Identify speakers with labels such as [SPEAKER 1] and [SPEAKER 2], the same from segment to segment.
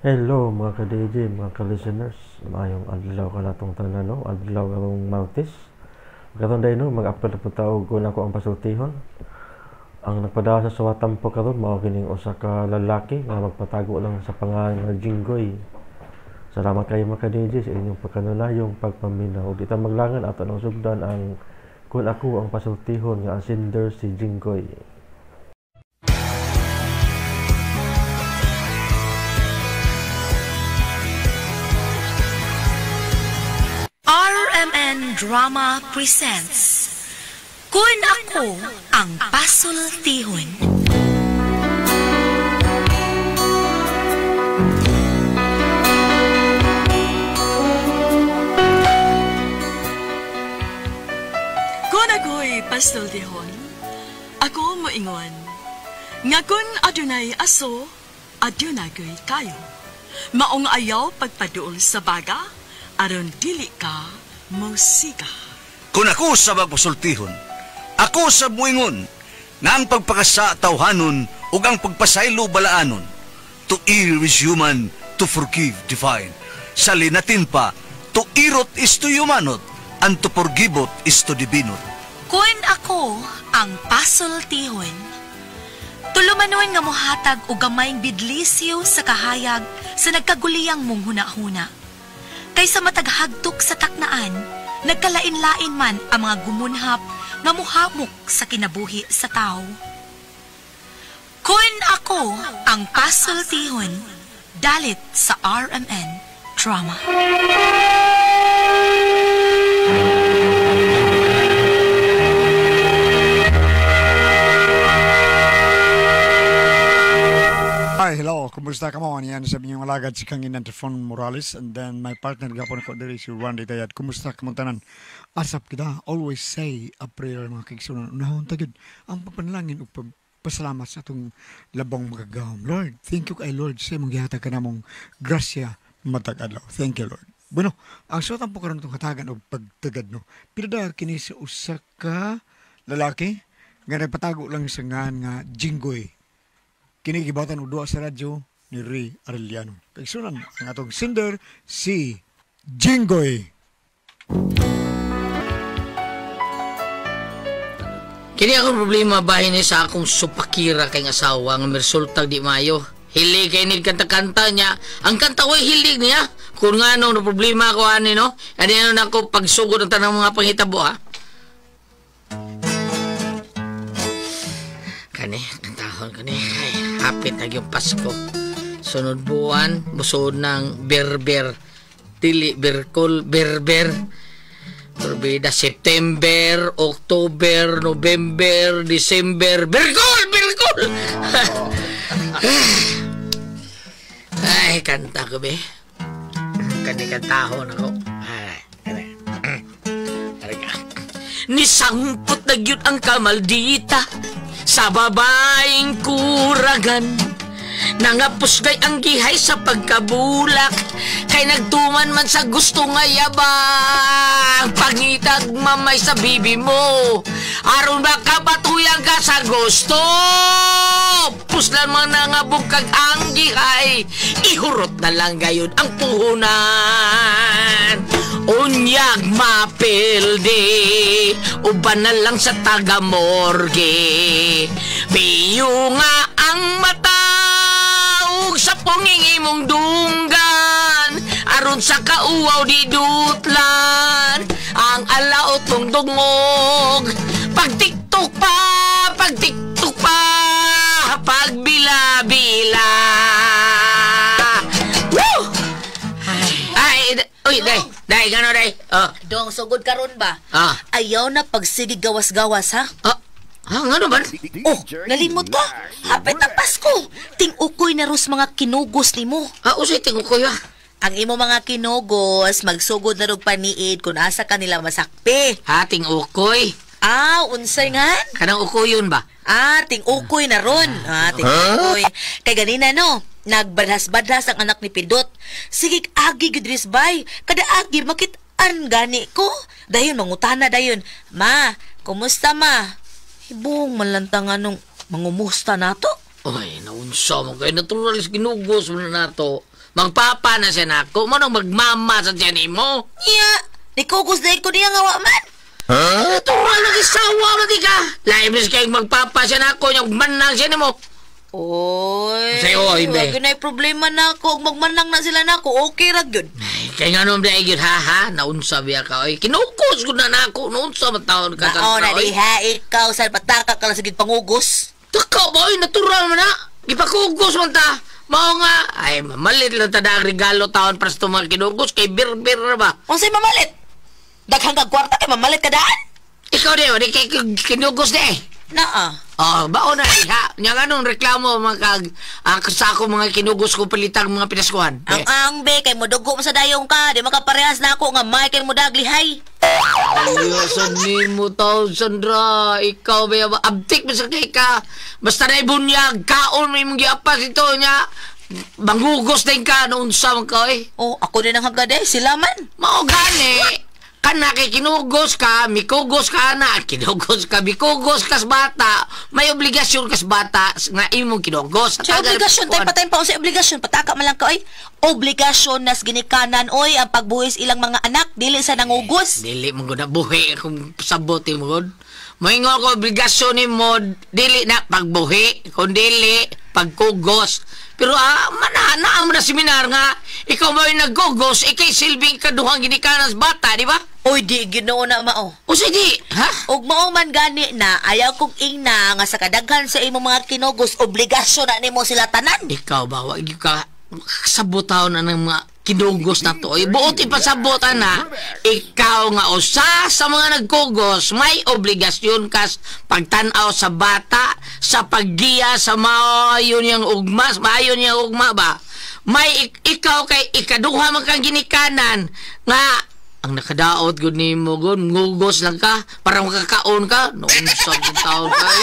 [SPEAKER 1] Hello mga ka-DJ, mga ka-listeners. Maayong adlaw kanatong tanan, no? Adlaw karong Martes. Karon day no, mag-upload na po tao kung ako ang pasultihon. Ang nagpadala sa suwatampo karon mao kining usa ka lalaki nga magpatago lang sa pangalan nga Jinggoy. Salamat kayo mga ka-DJ sa inyong pagkanulayong pagpaminaw. Di ta maglangan ato nang sugdan ang kung ako ang pasultihon nga ang sender si Jinggoy.
[SPEAKER 2] RMN Drama presents Kun Ako Ang Pasultihon.
[SPEAKER 3] Kun ako'y pasultihon, ako moingon, nga kun adunay aso, adunay kayo. Maong ayaw pagpaduol sa baga, aron dili ka musika.
[SPEAKER 4] Kun ako sa magpasultihon, ako sa muingon, nga ang pagpakasa tawhanon ug ang pagpasaylo balaanon. To err is human, to forgive divine. Sa linatin pa, to irot is to humanot, and to forgiveot is to divinot.
[SPEAKER 2] Kun ako ang pasultihon, tulumanon nga mohatag og gamayng bidlisyo sa kahayag sa nagkaguliyang mong hunahuna. Kaysa mataghagtok sa taknaan, nagkalain-lain man ang mga gumunhap nga muhamok sa kinabuhi sa tao. Kun ako ang pasultihon, dalit sa RMN Drama.
[SPEAKER 5] Hi, hello. Kumusta ka mo? Yan sa inyong alagad si Kangin Antifon Morales and then my partner gapon ko diri si Randy Tayad. Kumusta ka mo tanan? Asap kita, always say a prayer mga kaigsunan. Unahon ta gyud ang pagpanalangin ug pagpasalamat sa atong labong magagahom. Lord, thank you kay Lord sa imong gihatag kanamong grasya matag adlaw. Thank you, Lord. Bueno, ang suotan po karon itong hatagan og pagtagad, no. Pinadar kini sa usa ka lalaki nga nagpatago lang sa ngan nga Jinggoy. Kini gibatan og duha sa radyo ni Ray Arellano. Kaigsunan ang atong sender si Jinggoy.
[SPEAKER 6] Kini akong problema bahin ni sa akong supakira kay asawa nga miresultag di maayo. Hilig kay ni kanta-kanta niya. Ang kanta ko'y hilig niya. Kung nga no problema ko ani no. Ani ano na ako pagsugod ang tanang mga panghitabo ha. Kani, kantahon kani. Ay, hapit na yung Pasko. Sunod buwan, busod ng berber. Dili, berkol, berber. Turbida, September, October, November, December. Berkol, berkol! Ay, kanta ko be. Kani kantahon ako. Ay, kani. Nisangpot na gyud ang kamaldita sa babaeng kuragan. Nangapusgay ang gihay sa pagkabulak, kay nagtuman man sa gusto nga yabang. Pangitag mamay sa bibi mo, aron makapatuyang ka sa gusto. Puslan man nangabukag ang gihay, ihurot na lang gayon ang puhunan. Unyag mapildi, uban na lang sa taga-morgue. Piyo nga ang mata ug sa punging imong dunggan, aron sa kauaw di dutlan ang alaot mong dungog. Pagtiktok pa, pagtiktok pa, pagbila-bila. Woo! Ay, uy, day, day, gano, day. Oh.
[SPEAKER 7] Dong, sugod karon ba?
[SPEAKER 6] Ah.
[SPEAKER 7] Ayaw na pagsige gawas-gawas, ha?
[SPEAKER 6] Ah, ngano ba?
[SPEAKER 7] Oh, nalimot ka. Hapit ang Pasko. Ting-ukoy na ros mga kinugos nimo.
[SPEAKER 6] Ah, usay ting-ukoy, ha?
[SPEAKER 7] Ang imo mga kinugos, magsugod na rog paniid kung asa kanila masakpi.
[SPEAKER 6] Ha, ting-ukoy?
[SPEAKER 7] Ah, unsay nga?
[SPEAKER 6] Kanang ukoyon ba?
[SPEAKER 7] Ah, ting-ukoy na ron. Ah, ting-ukoy. Kay ganina, no? Nagbadhas-badhas ang anak ni Pindot. Sige, agi gudris bay. Kada agi, makitaan gani ko. Dayon, mangutana dayon. Ma, kumusta ma? Hibong malantang anong mangumusta nato?
[SPEAKER 6] Ay, naunsa mo kayo. Natural is ginugos mo na nato. Magpapa na siya nako. Mo nang magmama sa siya nimo.
[SPEAKER 7] Nya, nikugos na ko niya nga wa man.
[SPEAKER 6] Huh? Natural na gisawa man di ka. Lain bis kay magpapa siya nako, nya manang siya nimo.
[SPEAKER 7] Oy.
[SPEAKER 6] Sa'yo, oy, be.
[SPEAKER 7] Wag na problema na ako. Magmanang na sila nako, okay ra gyud.
[SPEAKER 6] Kay nga nung dahil yun, ha, ha? Naunsa biya ka, oy. Kinukos ko na nako. Naunsa mataon ka.
[SPEAKER 7] Mao na diha, ikaw sa pataka ka lang sa gid pangugos.
[SPEAKER 6] Taka ba, oy, natural man na. Gipakugos man ta. Mao nga, ay, mamalit lang ta na ang regalo taon para sa itong mga kinugos. Kay bir-bir na ba?
[SPEAKER 7] Unsay mamalit? Daghang kag kwarta kay mamalit ka daan?
[SPEAKER 6] Ikaw di, di kay kinugos di eh.
[SPEAKER 7] Naa.
[SPEAKER 6] Oh, baon na diha. Nya nga nung reklamo mga kag sa ako mga kinugos ko palitang mga pinaskuhan.
[SPEAKER 7] Ang angbe kay modugo mo sa dayong ka, di makaparehas na ako nga may kay modag lihay.
[SPEAKER 6] Ayosan nimo taon, Sandra. Ikaw ba abtik mo sa kay ka. Basta na ibunyag, kaon mo imong giapas ito nya. Mangugos din ka noon sa man ka eh.
[SPEAKER 7] Oh, ako din ang hagad eh, sila man.
[SPEAKER 6] Mao gani. Kana kay kinugos ka, mikugos ka na, kinugos ka, mikugos ka sa bata, may obligasyon ka sa bata nga imong kinugos.
[SPEAKER 7] Sa obligasyon, tayo patayin pa sa obligasyon, pataka man lang ka, oy. Obligasyon nas ginikanan, oy, ang pagbuhis ilang mga anak, dili sa nangugos.
[SPEAKER 6] Dili mo gud na buhi kung sabot mo gud. Moingon ko obligasyon nimo dili na pagbuhi, kun dili pagkugos. Pero manana mo na seminar nga ikaw mo yung nagkugos, ikay silbing kaduhang ginikanan sa bata, di ba?
[SPEAKER 7] Oy, di Ginoo na mao.
[SPEAKER 6] O sige, ha?
[SPEAKER 7] Ug mao man gani na ayaw kong ingna nga sa kadaghan sa imong mga kinugos, obligasyon na nimo sila tanan.
[SPEAKER 6] Ikaw ba, wag ka sabotaw na ng mga kinugos na to. Buot ipasabot na, ikaw nga usa sa mga nagkugos, may obligasyon kas pagtan-aw sa bata, sa paggiya sa maayo niyang ugma, maayo niyang ugma ba? May ikaw kay ikaduha man kang ginikanan nga ang nakadaot gud nimo gud ngugos lang ka para makakaon ka noon sa taon kay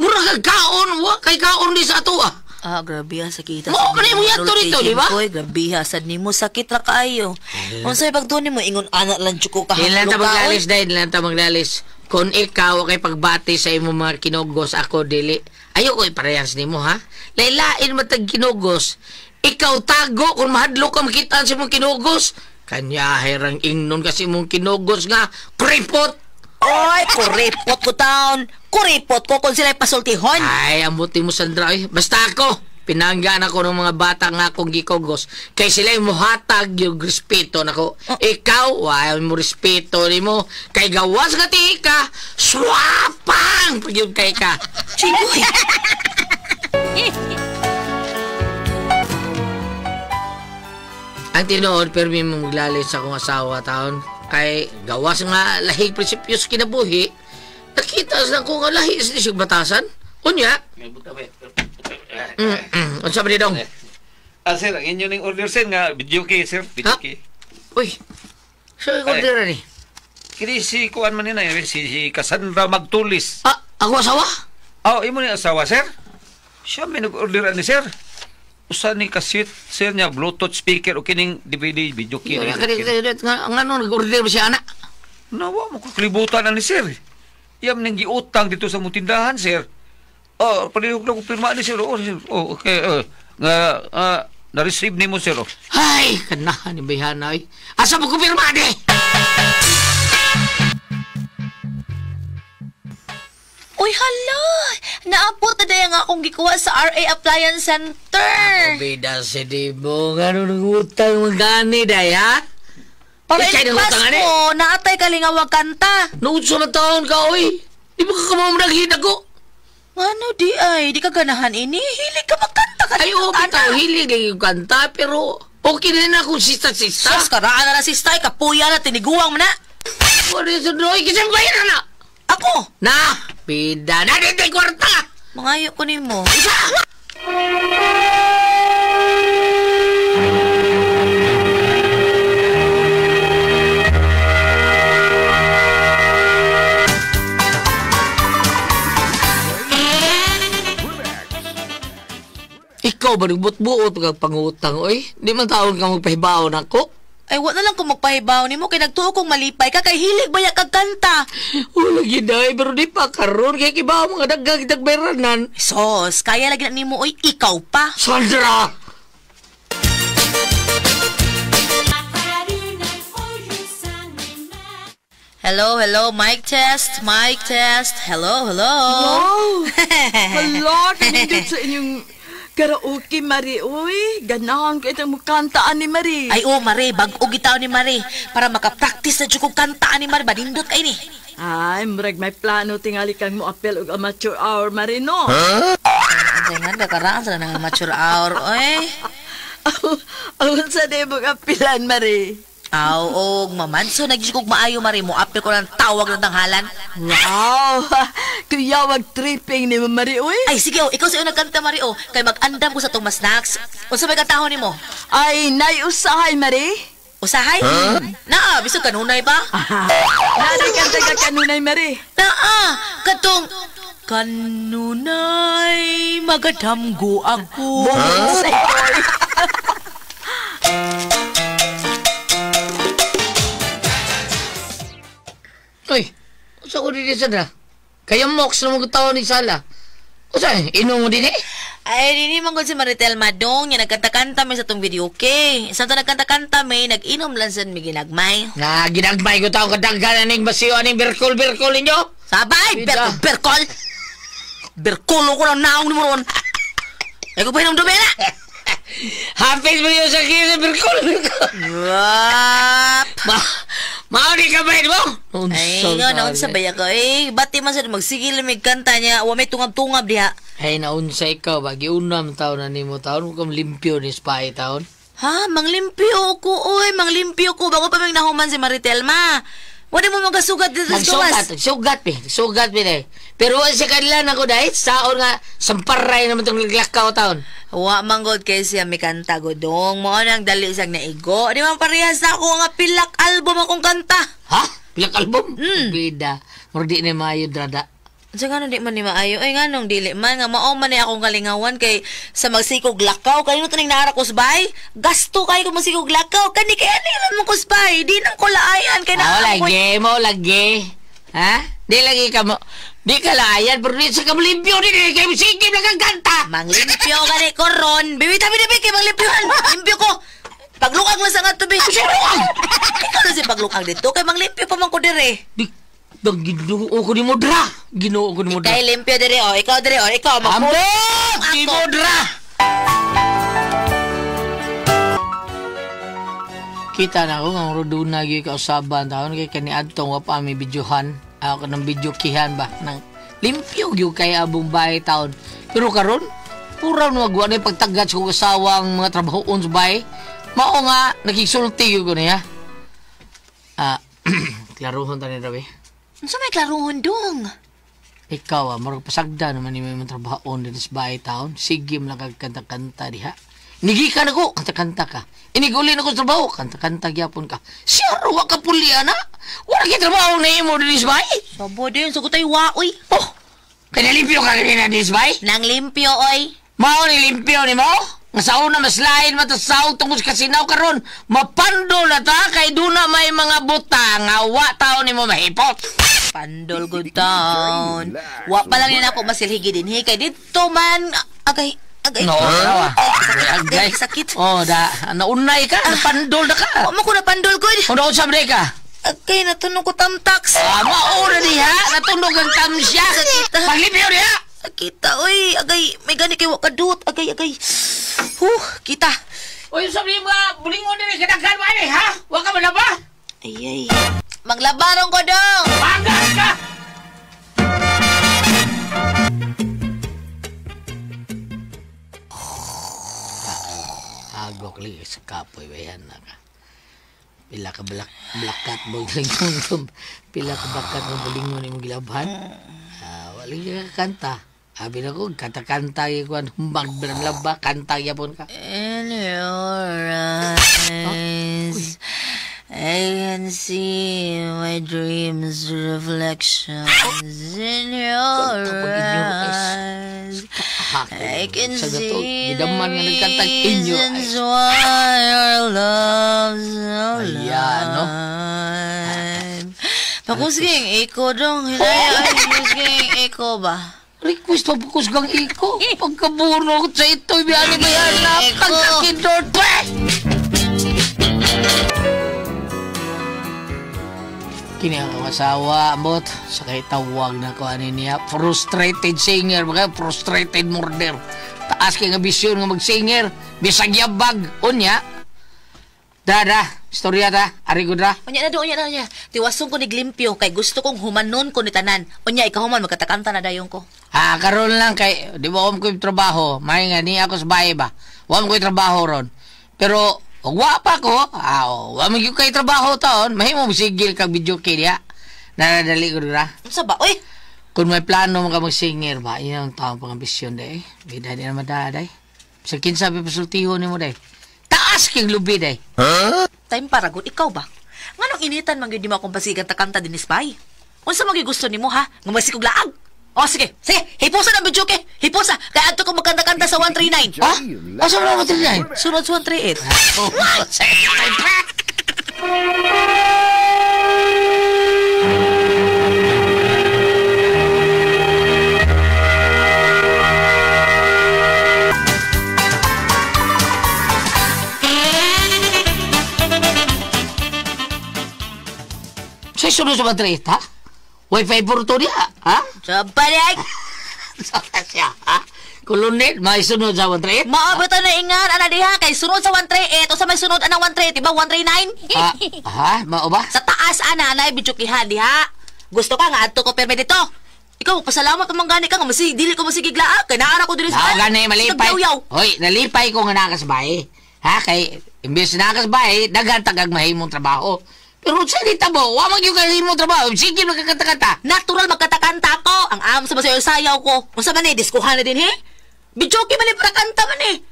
[SPEAKER 6] mura kag kaon wa kay kaon di sa ato ah.
[SPEAKER 7] Ah, grabe ha, sakita.
[SPEAKER 6] Mo man imong yato dito, di ba?
[SPEAKER 7] Koy, grabe ha, sad nimo sakit ra kaayo. Unsay pagtuon nimo ingon ana lang jud ko ka.
[SPEAKER 6] Di lang ta maglalis dai, di lang ta maglalis. Kung ikaw kay pagbati sa imong mga kinugos, ako dili. Ayoko iparehas nimo ha. Lailain matag kinugos. Ikaw tago kung mahadlok ka makita sa imong kinugos. Kanya herang ingnon kasi imong kinugos nga kuripot.
[SPEAKER 7] Oy, kuripot ko taon. Kuripot ko kung sila'y pasultihon.
[SPEAKER 6] Ay, amuti mo, Sandra. Ay, basta ako, pinanggaan ako ng mga bata nga akong gikogos. Kay sila'y muhatag yung respeto nako. Ikaw, wala mo respeto ni mo. Kay gawas nga ti ka, swapang! Pag yun kay ka.
[SPEAKER 7] Chigoy!
[SPEAKER 6] Ang tinuod, pero may maglalit sa akong asawa taon. Kay gawas nga lahig prinsipyos kinabuhi, nakita sa ko nga lahi sa isig batasan. Unya. Unsa ba ni dong?
[SPEAKER 8] Ah, sir, ang inyo ning order sir nga video key sir, video key.
[SPEAKER 6] Uy. So order ni.
[SPEAKER 8] Kini si kuan man ni na si Cassandra Magtulis.
[SPEAKER 6] Ah, ako asawa?
[SPEAKER 8] Oh, imo ni asawa sir. Siya may nag-order ani sir. Usa ni kasit sir niya Bluetooth speaker o kining DVD video key.
[SPEAKER 6] Nga ano nag-order ba siya ana?
[SPEAKER 8] Nawa mo kakalibutan ani sir. Iyam nang giutang dito sa mong tindahan sir. Oh, palihog lang ko pirma ni sir. Oh, sir. Oh, okay. Nga na-receive nimo sir. Oh.
[SPEAKER 6] Ay, kanahan ni bayhana oy. Asa mo ko pirma ni?
[SPEAKER 7] Uy, hala! Naabot na daya nga akong gikuha sa RA Appliance Center.
[SPEAKER 6] Bida si Dibo, nga nung utang magani day, ha?
[SPEAKER 7] Para ilpas ko, naatay kalingawag kanta.
[SPEAKER 6] Noon sa taon ka, oy. Di ba ka kamamanaghid ako?
[SPEAKER 7] Ano di ay, di ka ganahan ini. Hilig ka magkanta ka.
[SPEAKER 6] Ay, oo, bitaw, hilig ka kanta, pero okay na na kung sista-sista.
[SPEAKER 7] Sus, karaan na na sista, kapuya na, tiniguang mo na.
[SPEAKER 6] Wala sa droy, kasi bayaran na.
[SPEAKER 7] Ako?
[SPEAKER 6] Na, bida na, di kwarta.
[SPEAKER 7] Mangayo ko nimo.
[SPEAKER 6] Isa! Ikaw ba nagbutbuot kag pangutang, oy? Di man taon ka magpahibaon ako.
[SPEAKER 7] Ay, wala na lang kung magpahibaw nimo kay nagtuo kong malipay ka kay hilig ba kag kanta.
[SPEAKER 6] Wala gid ay, pero di pa karon kay kibaw mga daghang tagbayranan.
[SPEAKER 7] Sos, kaya lagi na nimo oy, ikaw pa.
[SPEAKER 6] Sandra.
[SPEAKER 7] Hello, hello, mic test, mic test. Hello, hello.
[SPEAKER 3] Wow! Hala, kanindot sa inyong karaoke, Mari. Uy, ganahan ko itong mukantaan ni Mari.
[SPEAKER 7] Ay, oh, Mari, bag-o gitaw ni Mari. Para makapractice na dyan kong kantaan ni Mari. Badindot kay ni.
[SPEAKER 3] Ay, murag may plano tingali kang mo-apel og amateur hour, Mari, no?
[SPEAKER 7] Huh? Ang nga, kakaraan sila ng amateur hour, oy.
[SPEAKER 3] Aw, sa di mo apilan, Mari?
[SPEAKER 7] Aw, og mamanso, nagyis kong maayo, Mari. Mo apel ko ng tawag ng tanghalan.
[SPEAKER 3] Wow! Kuyawag tripping ni Mari, uy.
[SPEAKER 7] Ay, sige, oh, ikaw sa'yo nagkanta, Mari, oh. Kay mag-andam ko sa tong mas snacks. Unsa may kantahon ni mo?
[SPEAKER 3] Ay, nay usahay, Mari.
[SPEAKER 7] Usahay? Huh? Naa, bisag kanunay ba?
[SPEAKER 3] Naa, kanta ka kanunay, Mari.
[SPEAKER 7] Naa, katong kanunay magadamgo ako.
[SPEAKER 3] Huh?
[SPEAKER 6] Uy, usa ko din sa Kaya mox na mga tao ni Sala. Usa, inom mo din eh?
[SPEAKER 7] Ay, dini man si Maritel Madong, nga nagkanta-kanta may sa tong video, okay? Sa nagkanta-kanta may, nag-inom lang sa may ginagmay.
[SPEAKER 6] Na, ginagmay ko taong kadaghan aning basiyo, aning berkol-berkol ninyo?
[SPEAKER 7] Sabay, berkol-berkol! Berkolo ko lang naong ni mo ron. Ay ko pa inom dumi na!
[SPEAKER 6] Happy mo yun sa kisa, berkol-berkol!
[SPEAKER 7] Wap!
[SPEAKER 6] Mauni ka ba mo?
[SPEAKER 7] Ay, nga, naunsa ba ko? Eh, bati man sa magsigil may kanta niya, wa may tungab-tungab diha.
[SPEAKER 6] Ay, naunsa ikaw ba? Giunam taon na nimo taon, kung limpyo ni spy taon.
[SPEAKER 7] Ha? Manglimpyo ko, oy, manglimpyo ko. Bago pa may nahuman si Maritelma. Wala mo magasugat dito sa gawas.
[SPEAKER 6] Sugat, sugat, eh. Pero sa kanila na ko dahil, saon nga, samparay naman itong naglakaw taon.
[SPEAKER 7] Wa manggod kay siya may kanta godong. Mo nang dali siyang naigo. Di man parehas na ako nga pilak album akong kanta.
[SPEAKER 6] Ha? Pilak album? Mm. Bida. Murdi ni maayo drada.
[SPEAKER 7] So nga di man ni maayo. Ay nga nung dili man nga mao man ni akong kalingawan kay sa magsikog lakaw. Kanino taning naara kusbay? Gasto kayo kung magsikog lakaw. Kani kaya ni mo kusbay. Di nang kulaayan kay
[SPEAKER 6] na. Lagi mo lagi. Ha? Di lagi ka mo. Di ka laayan pero di sa kamlimpyo di kay sige lang kang kanta.
[SPEAKER 7] Manglimpyo ka ni koron. Bibi tabi tabi kay manglimpyohan. Limpyo ko. Paglukag lang sa nga tubi. Ikaw na si paglukag dito kay manglimpyo pa man ko dire.
[SPEAKER 6] Di Ginoo ko ni Mudra. Ginoo ko ni Mudra.
[SPEAKER 7] Ikay limpyo dire oh, ikaw dire oh, ikaw
[SPEAKER 6] magpulong ako. Mudra. Kita na ako nga roduna gyud kausaban taon kay kaniadtong wa pa mi videohan. Ako ng video kihan ba nang limpyo gyud kay abong bahay taon. Pero karon pura no agwa na pagtagat sa asawang mga trabahoon sa bahay. Mao nga nakigsulti gyud ko niya. Ah, klarohon ta ni Rabi.
[SPEAKER 7] Unsa may klarohon dong?
[SPEAKER 6] Ikaw murag pasagda naman nimo imong trabahoon dinhi sa bahay taon. Sige man lang kag kanta-kanta diha. Nigikan ako, kanta-kanta ka. Iniguli na ko sa trabaho, kanta-kanta gyapon ka. Sure, wa ka puli ana. Wala kay trabaho na imo dinhi sa bahay.
[SPEAKER 7] Sabo din, sugot ay waoy.
[SPEAKER 6] Oh, kay nalimpyo ka kanina dinhi sa bahay?
[SPEAKER 7] Nang limpyo oy.
[SPEAKER 6] Mao ni limpyo nimo? Nga sa una mas lain matasaw tungod sa kasinaw karon. Mapando na ta kay duna may mga butang nga wa taon nimo mahipot.
[SPEAKER 7] Pandol good town. Wa pa lang yun ako masilhigi din. Kay dito man. Agay, agay.
[SPEAKER 6] No, ah.
[SPEAKER 7] Agay, sakit.
[SPEAKER 6] Oh, da. Naunay ka. Napandol na ka.
[SPEAKER 7] Wa mo ko napandol ko.
[SPEAKER 6] Kung sa break ka.
[SPEAKER 7] Agay, natunog ko tamtax.
[SPEAKER 6] Ah, mauna diha. Natunog ang tamsya.
[SPEAKER 7] Sakit.
[SPEAKER 6] Paglipyo diha.
[SPEAKER 7] Kita, oy. Agay, may gani kay wa kadut. Agay, agay. Huh, kita.
[SPEAKER 6] Uy, sabi mo, bulingon din kadaghan mo ani, ha? Wa ka man ba?
[SPEAKER 7] Ay, ay. Maglabarong ko dong!
[SPEAKER 6] Pagas ka! Agok lagi sa kapoy, bayan na ka. Pila ka blakat mo gilingon. Pila ka bakat mo bulingon imong gilabhan. Wala ka kanta. Abi na ko, kanta-kanta ko, humbag laba, kanta yapon ka.
[SPEAKER 7] In your eyes, I can see my dreams reflections in your eyes. I can see the reasons why our love's alive. Pakusgang iko dong. Pakusgang iko ba?
[SPEAKER 6] Request pa pakusgang iko. Pagkabuno sa ito, ibiyani ba yan na pagkakindor? Kini ang asawa, ambot. Sa kay tawag na ko ani niya. Frustrated singer, mga frustrated murder. Taas kay nga bisyon nga mag-singer. Bisag yabag. Unya. Dada, istorya ta. Ari ko dra.
[SPEAKER 7] Unya na do, unya na unya. Tiwason ko ni Glimpyo kay gusto kong humanon ko ni tanan. Unya ikaw human magkatakanta na dayon ko.
[SPEAKER 6] Ha, karon lang kay di ba ko trabaho. May nga ni ako sa bahay ba. Wa mo ko'y trabaho ron. Pero wa pa ko. Ah, wa mo gyud kay trabaho taon. Mahimo mo sigil kag video kay diha. Naradali ko dra.
[SPEAKER 7] Unsa ba? Oy,
[SPEAKER 6] kung may plano mo ka mag-singer ba, yun ang taong pangambisyon day. Bida di na madaday. Sa kinsa pa pasultihon nimo day. Taas kang lubi day.
[SPEAKER 7] Huh? Time para gud ikaw ba? Nganong initan man gyud nimo akong pasigan ta kanta dinis bay? Unsa man gyud gusto nimo ha? Nga masikog laag. O sige, sige, hipusa na video kay. Hipusa kay adto ko magkanta-kanta sa 139.
[SPEAKER 6] Ha? Asa man 139?
[SPEAKER 7] Sunod sa 138.
[SPEAKER 6] What? Sa sunod sa 138, ha? Wi-Fi puro niya, ha?
[SPEAKER 7] Sabalik!
[SPEAKER 6] Saka siya, ha? Kulunit, may sunod sa 138?
[SPEAKER 7] Maabot na ingan, ana diha, kay sunod sa 138, o sa may sunod anang 138, diba 139?
[SPEAKER 6] Ha? Mao ba?
[SPEAKER 7] Sa taas, ana, ana, ibidyukihan, diha. Gusto ka nga, adto ko perme dito. Ikaw, pasalamat ka man gani ka, nga masig, dili ko masigiglaag, kay naara ko diri sa...
[SPEAKER 6] Nao gani, malipay. Hoy, nalipay ko nga nakasabay. Ha? Kay, imbes nakasabay, daghan tagag mahimong trabaho. Pero sa dita mo, wa man gyud kay imong trabaho. Sige magkakanta-kanta.
[SPEAKER 7] Natural magkatakanta ko. Ang am sa masayaw-sayaw ko. Unsa man ni diskuhan na din he? Bijoke man ni para kanta man eh.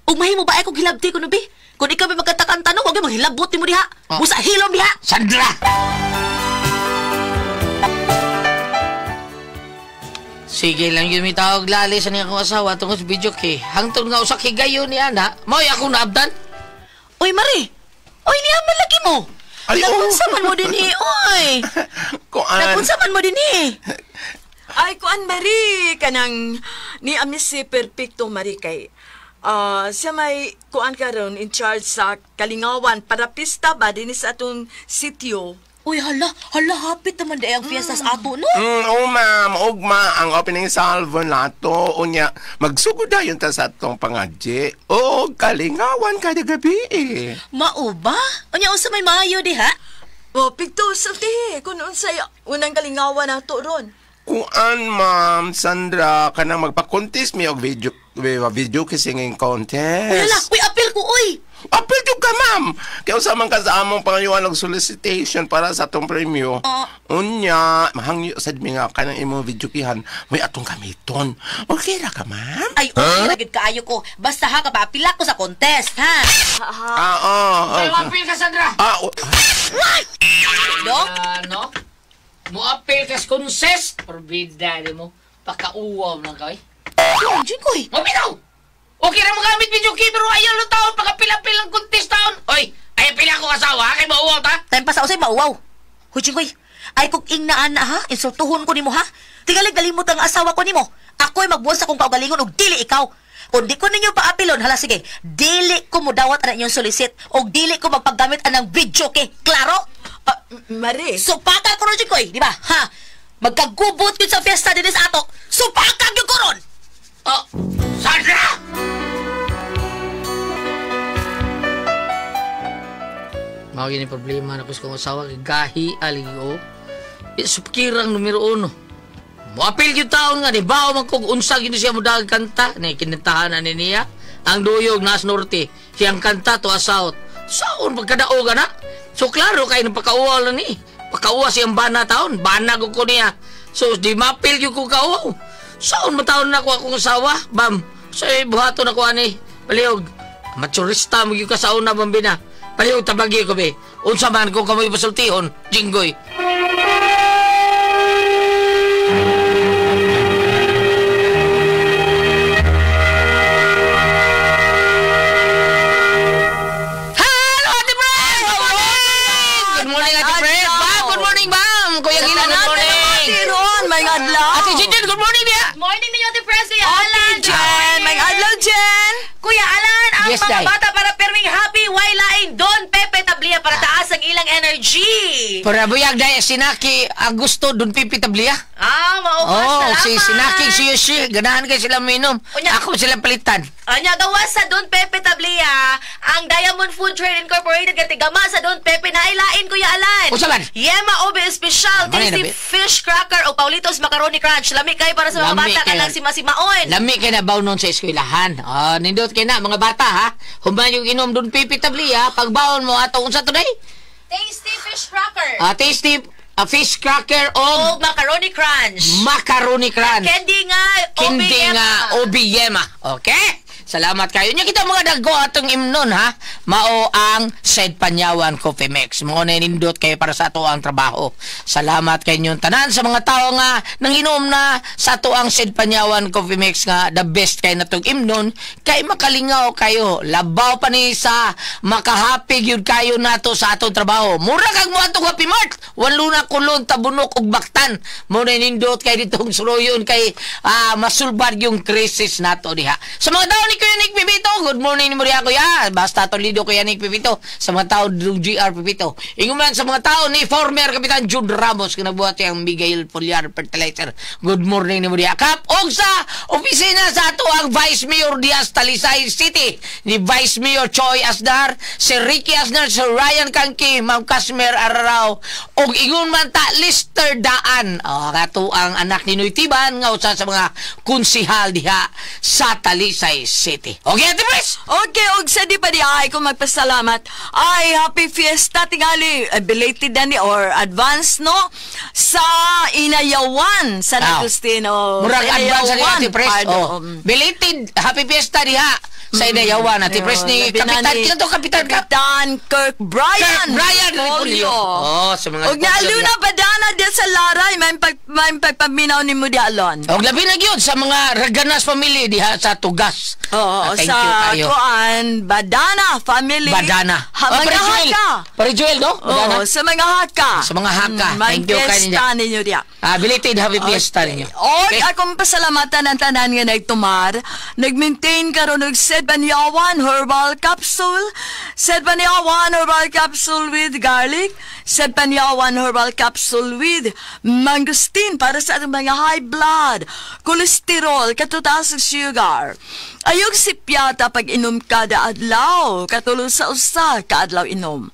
[SPEAKER 7] Ug mahimo ba ay kog hilabti ko no bi? Kun ikaw may magkatakanta no, wag maghilabot nimo diha.
[SPEAKER 6] Oh.
[SPEAKER 7] Busa hilom diha.
[SPEAKER 6] Sandra. Sige lang yun may tawag lali sa niya akong asawa tungkol sa video kay. Hangtod nga usa kay gayon ni ana, mao'y akong naabdan.
[SPEAKER 7] Oy Mari. Oy niya malaki mo.
[SPEAKER 9] Ay,
[SPEAKER 7] nagunsa man mo din eh, oy.
[SPEAKER 9] Kuan.
[SPEAKER 7] Nagunsa man mo din eh.
[SPEAKER 3] Ay, kuan, Mari. Kanang ni amis si Perfecto, Mari, kay siya may kuan karon in charge sa Kalingawan para pista ba din sa atong sityo.
[SPEAKER 7] Uy, hala, hala, hapit naman di ang fiesta sa ato, no?
[SPEAKER 9] Oo, ma'am. Ugma, ang opening salvo nato. Unya, magsugod na yun ta sa atong pangadji. O, Kalingawan kada gabi eh.
[SPEAKER 7] Mao ba? Unya, unsa may maayo diha?
[SPEAKER 3] O, pigto, sulti, kung unsay unang Kalingawan nato ron.
[SPEAKER 9] Kuan, ma'am, Sandra, kanang magpa-contest mi og video singing contest.
[SPEAKER 7] Uy, hala, uy, apil ko, uy!
[SPEAKER 9] Apil jud ka, ma'am! Kaya usa man ka sa among pangayuan og solicitation para sa atong premyo. Unya, mahangyo sad mi nga kanang imong video kihan, may atong gamiton. Okay ra ka, ma'am?
[SPEAKER 7] Ay, okay ra gid kaayo ko. Basta ha, kapaapila ko sa contest, ha?
[SPEAKER 9] Oo.
[SPEAKER 6] Ay, apil ka, Sandra!
[SPEAKER 7] What? Dong?
[SPEAKER 6] Ano? Mo-apil ka sa contest? Porbida, di mo. Pakauwaw lang ka, eh.
[SPEAKER 7] Dong, Jinggoy!
[SPEAKER 6] Mabitaw! Okay na magamit video key, pero ayaw lang taon, pagkapila-pila ang contest taon. Oy, ayaw pila ko asawa, kay mauwaw ta?
[SPEAKER 7] Time pa sa usay, mauwaw. Huy, Jinggoy, ay kung ing naan na ha, insultuhon ko nimo ha. Tingalig nalimot ang asawa ko nimo. Ako'y magbuwas akong kaugalingon og dili ikaw. Kung di ko ninyo paapilon, hala sige, dili ko mudawat ang inyong solicit og dili ko magpaggamit anang video key. Klaro?
[SPEAKER 3] Mari.
[SPEAKER 7] Supaka ko ron, Jinggoy, di ba? Ha? Magkagubot yun sa fiesta din sa ato. Supaka yun ko ron!
[SPEAKER 6] Oh, Sandra! Mao gini problema na ko sa kong asawa kay gahi aligo. Supkirang numero 1. Moapil gyud taon nga ni bao man kog unsa gyud siya modag kanta ni kinantahan na ni niya. Ang duyog nas norte, siyang kanta to a south. Saon pagkadaog na? So klaro kay nagpakauwaw lang ni. Pakauwa siyang bana taon, bana ko niya. So di mapil gyud ko kauwaw. Saon mataon na ko akong asawa, bam. So buhaton ako ani, palihog. Maturista mo gyud ka sa una bambina. Palihog tabagi ko be. Unsa man ko kamoy pasultihon, Jinggoy. Hello, Ate Fred! Good morning! Good morning, Ate Fred! Bam, good morning, bam! Kuya Gila, good morning!
[SPEAKER 3] Ron, may adlaw!
[SPEAKER 6] Ate Jinjin, good morning niya!
[SPEAKER 7] Morning ninyo, Ate Fred! Kuya Alan!
[SPEAKER 3] Jen! May adlaw, Jen!
[SPEAKER 7] Kuya Alan, ang
[SPEAKER 6] Yes,
[SPEAKER 7] mga
[SPEAKER 6] Day.
[SPEAKER 7] bata para perming happy, why lain Don Pepe Tablia para taas ang ilang energy.
[SPEAKER 6] Para buyag dahil sinaki Augusto Don Pipi Tablia.
[SPEAKER 7] Ah, mao ba?
[SPEAKER 6] Oh,
[SPEAKER 7] Salamat.
[SPEAKER 6] si Sinaki si Yoshi, ganahan kay sila minom.
[SPEAKER 7] Unya.
[SPEAKER 6] Ako sila palitan.
[SPEAKER 7] Anya, gawas sa Don Pepe Tablia, ang Diamond Food Trade Incorporated katigama sa Don Pepe na ilain, Kuya Alan.
[SPEAKER 6] Unsa man?
[SPEAKER 7] Yema Obe Special,
[SPEAKER 6] Ano
[SPEAKER 7] Tasty
[SPEAKER 6] yun, abi?
[SPEAKER 7] Fish Cracker o Paulitos Macaroni Crunch. Lami kay para sa mga
[SPEAKER 6] Lami
[SPEAKER 7] bata
[SPEAKER 6] kayo.
[SPEAKER 7] kanang simasimaon.
[SPEAKER 6] Lami kay na bawnon sa eskwelahan. Ah, nindot kay na mga bata ha. Human yung inom Don Pipi Tablia, pagbaon mo ato unsa today?
[SPEAKER 7] Tasty Fish Cracker.
[SPEAKER 6] Ah, tasty fish cracker
[SPEAKER 7] o
[SPEAKER 6] o
[SPEAKER 7] Macaroni Crunch.
[SPEAKER 6] macaroni crunch.
[SPEAKER 7] Candy nga, Obe
[SPEAKER 6] Kindi
[SPEAKER 7] Yema.
[SPEAKER 6] nga obiyema. Okay? Salamat kayo. Nya kita mga dagko atong imnon ha. Mao ang Said Panyawan Coffee Mix. Mao na nindot kayo para sa ato ang trabaho. Salamat kay inyong tanan sa mga tao nga nanginom na sa ato ang Said Panyawan Coffee Mix nga the best kay natong imnon kay makalingaw kayo. Labaw pa ni sa makahappy gyud kayo nato sa atong trabaho. Mura kag mo atong Happy Mart. Wanluna kulon tabunok ug baktan. Mo na nindot kay ditong suroyon kay masulbad yung crisis nato diha. Sa mga tao ni Kuya Nick Pipito, good morning ni Maria Kuya. Basta Toledo Kuya Nick Pipito. Sa mga tao ng GR Pipito. Ingon man sa mga tao ni former Kapitan Jude Ramos kinabuhat siyang Miguel Foliar Fertilizer. Good morning ni Maria Kap. Og sa opisina sa ato ang Vice Mayor Diaz Talisay City ni Vice Mayor Choi Asnar, si Ricky Asnar, si Ryan Kanki, Ma'am Casmer Ararao, og ingon man ta Lister Daan. Oh, kato ang anak ni Noy Tiban nga usa sa mga konsihal diha sa Talisay City. Okay, Ate Pres?
[SPEAKER 3] Okay, og sa di pa di ay ko magpasalamat. Ay, happy fiesta tingali, belated na ni or advance no sa Inayawan San
[SPEAKER 6] Ah.
[SPEAKER 3] Agustin o
[SPEAKER 6] Murag
[SPEAKER 3] sa
[SPEAKER 6] advance ni
[SPEAKER 3] Inayawan,
[SPEAKER 6] Ate Pres.
[SPEAKER 3] pardon.
[SPEAKER 6] Oh. Belated happy fiesta diha sa Inayawan Ate Pres ni
[SPEAKER 3] Labi na
[SPEAKER 6] Kapitan.
[SPEAKER 3] ni
[SPEAKER 6] Kino to Kapitan Kap?
[SPEAKER 3] Kapitan Kirk Brian.
[SPEAKER 6] Kirk Brian
[SPEAKER 3] Repolyo.
[SPEAKER 6] Repolyo. Oh, sa mga
[SPEAKER 3] Og
[SPEAKER 6] Repolyo
[SPEAKER 3] naaluna badana di sa Laray, may pag may pagpaminaw ni mo di alon.
[SPEAKER 6] Og labi na gyud sa mga Raganas family diha sa Tugas.
[SPEAKER 3] Oo,
[SPEAKER 6] Ah, thank
[SPEAKER 3] sa
[SPEAKER 6] you kayo.
[SPEAKER 3] kuan Badana family.
[SPEAKER 6] Badana.
[SPEAKER 3] Ha,
[SPEAKER 6] Oh,
[SPEAKER 3] mga
[SPEAKER 6] Pare Joel.
[SPEAKER 3] haka.
[SPEAKER 6] Pare Joel, no? Badana.
[SPEAKER 3] Oo, sa mga haka.
[SPEAKER 6] Sa mga haka.
[SPEAKER 3] May
[SPEAKER 6] Thank you kayo
[SPEAKER 3] fiesta ninyo diya.
[SPEAKER 6] Ah, belated happy fiesta ninyo.
[SPEAKER 3] Og
[SPEAKER 6] Okay.
[SPEAKER 3] akong pasalamatan ang tanan nga nagtumar, nag-maintain karon og Said Banyawan Herbal Capsule, Said Banyawan Herbal Capsule with garlic, Said Banyawan Herbal Capsule with mangosteen para sa atong mga high blood, cholesterol, katutaas ug sugar. Ayog sipyata pag inom kada adlaw, katulong sa usa ka adlaw inom.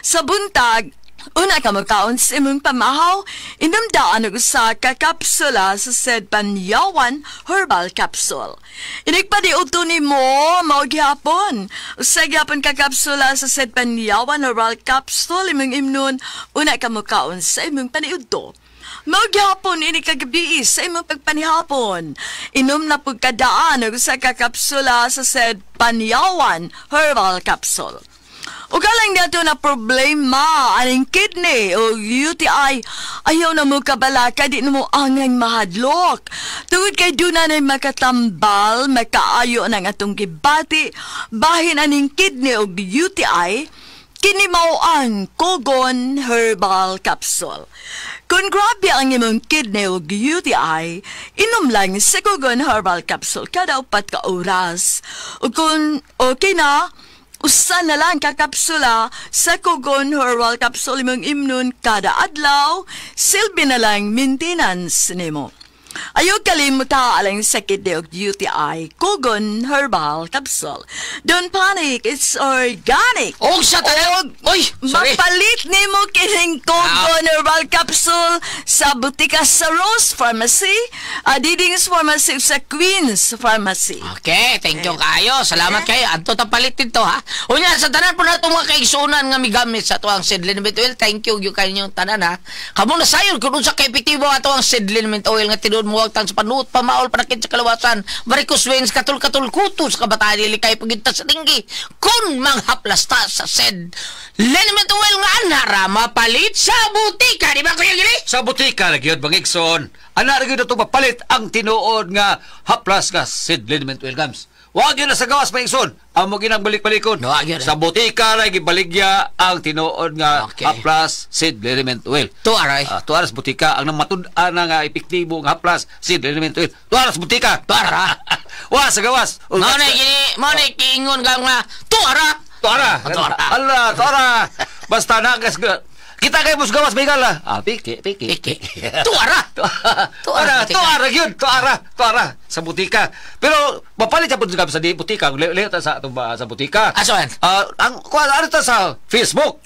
[SPEAKER 3] Sa buntag, una ka magkaon sa imong pamahaw, inom daan og usa ka kapsula sa said Panyawan Herbal Capsule. Inig pa di uto nimo, mao gihapon. Usa gihapon ka kapsula sa said Panyawan Herbal Capsule imong imnon, una ka mokaon sa imong paniudto. Mao gihapon ini kagabi sa imong pagpanihapon. Inom na pud kadaan og usa ka kapsula sa said Panyawan Herbal Capsule. Ug alang nato na problema aning kidney o UTI, ayaw na mo kabalaka, di na mo angang mahadlok. Tungod kay duna na makatambal, makaayo ng atong gibati, bahin aning kidney o UTI, kini mao ang Kogon Herbal Capsule. Kung grabe ang imong kidney o UTI, inom lang sa Kogon Herbal Capsule kada 4 ka oras. O kung okay na, usa na lang ka kapsula sa Kogon Herbal Capsule imong imnon kada adlaw, silbi na lang maintenance nimo. Ayaw kalimuta alang sakit og UTI, Kogon Herbal Capsule. Don't panic, it's organic.
[SPEAKER 6] Og sa tanan. Oy, sorry.
[SPEAKER 3] Mapalit nimo kining Kogon Herbal Capsule sa butika sa Rose Pharmacy, Diding's Pharmacy sa Queen's Pharmacy.
[SPEAKER 6] Okay, thank you kayo. Salamat kayo. Anto ta palit dito ha. Unya sa tanan po nato mga kaigsuonan nga migamit sa atuang seed liniment oil. Thank you gyud kayo tanan ha. Kamo na sayon kun unsa ka epektibo ato ang seed liniment oil nga tinuod mo wagtan sa panuot, pamaol, panakit sa kalawasan, varicose veins, katul-katul kuto sa kabataan dili kay pagyud sa tinggi. Kun manghaplasta sa seed liniment oil nga anara mapalit sa butika, di ba Kuya Gili?
[SPEAKER 8] Sa butika na gyud bangigson. Ana ra gyud ato mapalit ang tinuod nga haplas nga seed liniment oil gams. Wa gyud na sa gawas bangigson. Amo ginang balik-balikon.
[SPEAKER 6] No, wa gyud.
[SPEAKER 8] Sa butika ra gibaligya ang tinuod nga
[SPEAKER 6] Okay.
[SPEAKER 8] haplas seed liniment oil.
[SPEAKER 6] To aray.
[SPEAKER 8] Ah, tuara sa butika ang namatud-an na nga epektibo nga haplas seed liniment oil. Tuara sa butika.
[SPEAKER 6] Tuara.
[SPEAKER 8] Wa sa gawas.
[SPEAKER 6] Mao na gini, mao na kiingon ka nga tuara.
[SPEAKER 8] Tuara.
[SPEAKER 6] Tuara.
[SPEAKER 8] Ala, tuara. Basta na kita kay musgawas bigala. Ah, piki, piki.
[SPEAKER 6] Piki. Tuara.
[SPEAKER 8] Tuara, tuara gyud, tuara, tuara sa butika. Pero mapalit japon sa di butika, le ta sa atong ba sa butika.
[SPEAKER 6] Asoan?
[SPEAKER 8] Ah, ang kuan ano ta sa Facebook.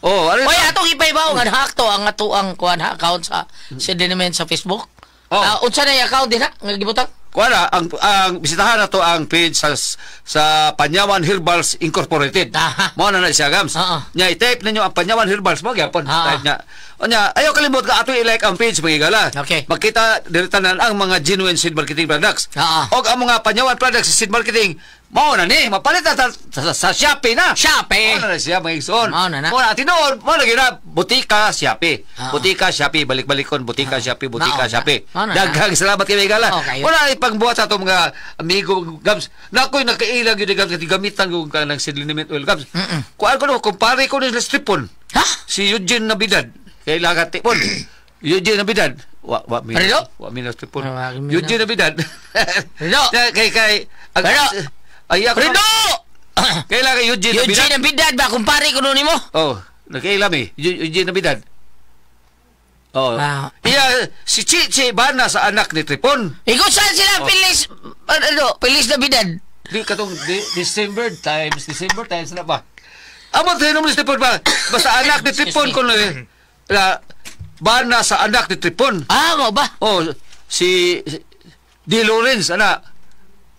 [SPEAKER 8] Oh, ano?
[SPEAKER 6] Oy, atong ipaibaw nga hakto ang atuang kuan ha account sa Sediment sa Facebook.
[SPEAKER 8] Oh.
[SPEAKER 6] Unsa na account din ha nga gibutang?
[SPEAKER 8] Kuan ang bisitahan nato ang page sa Panyawan Herbals Incorporated. Mao na na siya gams. Nya i-type ninyo ang Panyawan Herbals mo gyapon type nya. Unya ayaw kalimot ka ato i-like ang page mga higala.
[SPEAKER 6] Okay.
[SPEAKER 8] Makita diri tanan ang mga genuine seed marketing products. Og ang mga Panyawan products sa seed marketing mao na ni mapalit na sa Shopee na.
[SPEAKER 6] Shopee.
[SPEAKER 8] Mao na siya mga igsoon.
[SPEAKER 6] Mao na na.
[SPEAKER 8] Mao na tinuod, mao na gyud na butika Shopee. Butika Shopee balik-balikon butika Shopee butika Shopee. Daghang salamat kay mga higala.
[SPEAKER 6] Okay.
[SPEAKER 8] Wala ipangbuhat sa atong mga amigo gams. Nakoy nakailag yun gams kasi gamitan ko ka ng seed liniment oil gams. Kuan ko no kumpare ko ni Stripon.
[SPEAKER 6] Ha?
[SPEAKER 8] Si Eugene Navidad. Kailangan tipon. Eugene Navidad. Wa wa mi. Wa mi na Stripon. Eugene Navidad.
[SPEAKER 6] Rido.
[SPEAKER 8] Kay kay
[SPEAKER 6] Rido.
[SPEAKER 8] Ay ako.
[SPEAKER 6] Rido.
[SPEAKER 8] Kailangan Eugene Navidad.
[SPEAKER 6] Eugene Navidad ba kumpare ko nimo?
[SPEAKER 8] Oh, nakaila mi. Eugene Navidad. Oh. Iya, si Chichi ba na sa anak ni Tripon?
[SPEAKER 6] Ikaw saan sila Pilis ano, Pilis Navidad?
[SPEAKER 8] Di katong December times na ba? Amo tayo ni Tripon ba? Basta anak ni Tripon kuno eh. Ba na sa anak ni Tripon.
[SPEAKER 6] Ah, mo ba?
[SPEAKER 8] Oh, si Di Lawrence ana.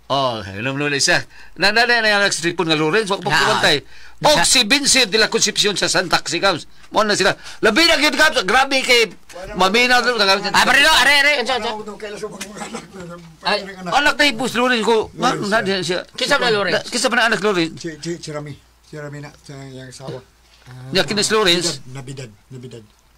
[SPEAKER 8] Oh, alam mo na siya. Na anak si Tripon nga Lawrence, wag mo kumantay. Og si Vincent de la Concepcion sa Santa Cruz. Mo na sila. Labi na gyud gams, grabe kay mamina.
[SPEAKER 6] Ah, pero are unsa unsa.
[SPEAKER 8] Anak na ibus Lawrence ko. Na siya.
[SPEAKER 6] Kinsa ba Lawrence?
[SPEAKER 8] Kinsa ba na anak Lawrence?
[SPEAKER 5] Si Rami. Si Rami na sa yang asawa.
[SPEAKER 8] Nya kinis Lawrence.
[SPEAKER 5] Navidad.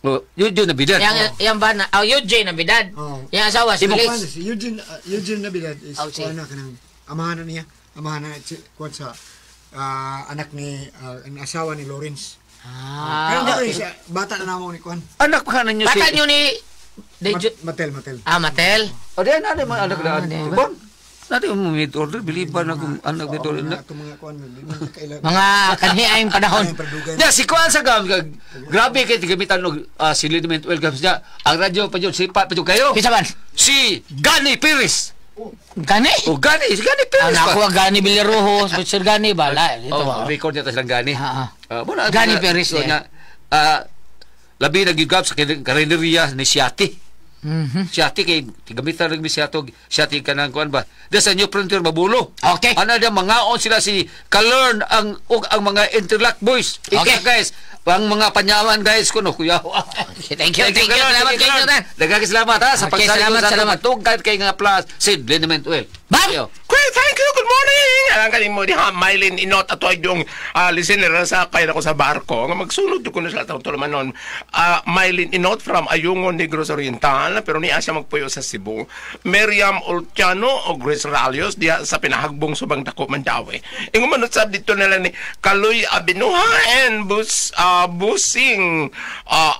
[SPEAKER 8] Oh, Eugene Navidad.
[SPEAKER 6] Yang ba na? Oh, Eugene Navidad. Yang asawa si Liz.
[SPEAKER 5] Eugene Navidad is kuan na kanang amahan niya. Amahan na kuan sa anak ni ang asawa ni Lawrence.
[SPEAKER 6] Ah.
[SPEAKER 5] Pero okay. Bata na namo ni kuan.
[SPEAKER 8] Anak pa ninyo si
[SPEAKER 6] Bata nyo ni
[SPEAKER 5] Matel.
[SPEAKER 6] Ah, Matel.
[SPEAKER 8] O di na mga anak na. Bon. Nati mo mid order biliban na kung anak dito na.
[SPEAKER 6] Mga kanhi ayong panahon.
[SPEAKER 8] Ya si kuan sa gam grabe kay gamitan og liniment oil gams niya. Ang radyo pa jud sipa pa jud kayo.
[SPEAKER 6] Kinsa man?
[SPEAKER 8] Si Gani Perez.
[SPEAKER 6] Gani?
[SPEAKER 8] Oh, Gani, si Gani Perez.
[SPEAKER 6] Anak ko Gani Villarojo, Sir Gani bala ito.
[SPEAKER 8] Oh, record niya ta silang Gani.
[SPEAKER 6] Gani Perez niya.
[SPEAKER 8] Labi na gyud sa karinderya ni Siati. Siati kay gamitan rin mi siato siati kanang kuan ba. There's a New Frontier Mabulo.
[SPEAKER 6] Okay.
[SPEAKER 8] Ana dia mangaon sila si Kalern ang ug ang mga Interlock Boys.
[SPEAKER 6] Okay.
[SPEAKER 8] Ika, guys, ang mga panyawan guys kuno kuya.
[SPEAKER 6] Okay, thank you. Thank you. Salamat kayo na.
[SPEAKER 8] Daghang salamat ha sa
[SPEAKER 6] Okay,
[SPEAKER 8] pagsali
[SPEAKER 6] salamat,
[SPEAKER 8] sa
[SPEAKER 6] salamat.
[SPEAKER 8] Tugad kay nga plus Sid Liniment Oil.
[SPEAKER 6] Bam!
[SPEAKER 9] Great, thank you. Good morning. Ang kaning mo diha Mylene Inot ato ay yung listener sa kay ako sa barko nga magsunod ko na sila taong tulumanon. Mylene Inot from Ayungon, Negros Oriental, pero niya siya magpuyo sa Cebu. Miriam Oltiano o Grace Ralios diha sa Pinahagbong Subang Dako Mandawi. Ingon man usab dito nila ni Kaloy Abinuha and Busing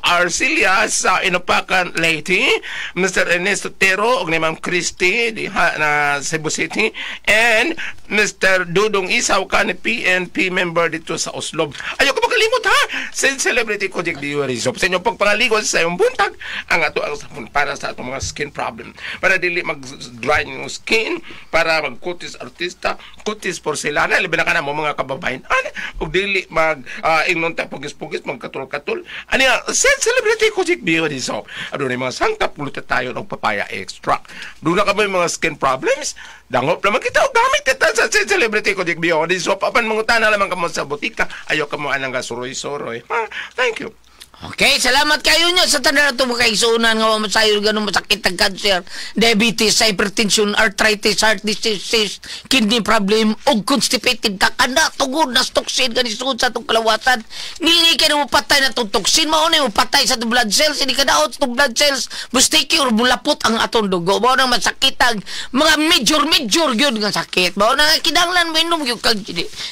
[SPEAKER 9] Arcilia sa Inupakan Leyte, Mr. Ernesto Tero og ni Ma'am Christy diha na Cebu City, and Mr. Dudong Isaw ka ni PNP member dito sa Oslob. Ayaw ko makalimot ha! Sa Celebrity Kojik Diary Soap. Sa inyong pagpangaligon sa iyong buntag, ang ato ang sabon para sa atong mga skin problem. Para dili mag-dry yung skin, para magkutis artista, kutis porcelana, labi na ka na mo mga kababayan. Ano? Ug dili mag ingnon ta pugis-pugis, magkatul-katul. Ano nga, sa Celebrity Kojik Beauty Soap. Ano na yung mga sangkap, pulutan tayo ng papaya extract. Doon na ka ba yung mga skin problems? Dangop naman kita o gamit kita sa Celebrity Kojik Beauty Soap. Apan mangutana lamang kamo sa butika, ayaw kamo anang gasuroy-suroy. Ha? Thank you.
[SPEAKER 6] Okay, salamat kayo nyo sa tanan ato mga kaigsuonan nga masayo ganun masakit ang cancer, diabetes, hypertension, arthritis, heart disease, kidney problem, ug constipated ka kana tungod na toxin kani sud sa atong kalawasan. Ngingi ka na mo patay na itong toxin, mao na mo patay sa atong blood cells, hindi ka daot sa atong blood cells, bustiki or mulapot ang atong dugo. Mao nang masakit ang mga major gyud nga sakit. Mao na kinahanglan mo inom gyud kag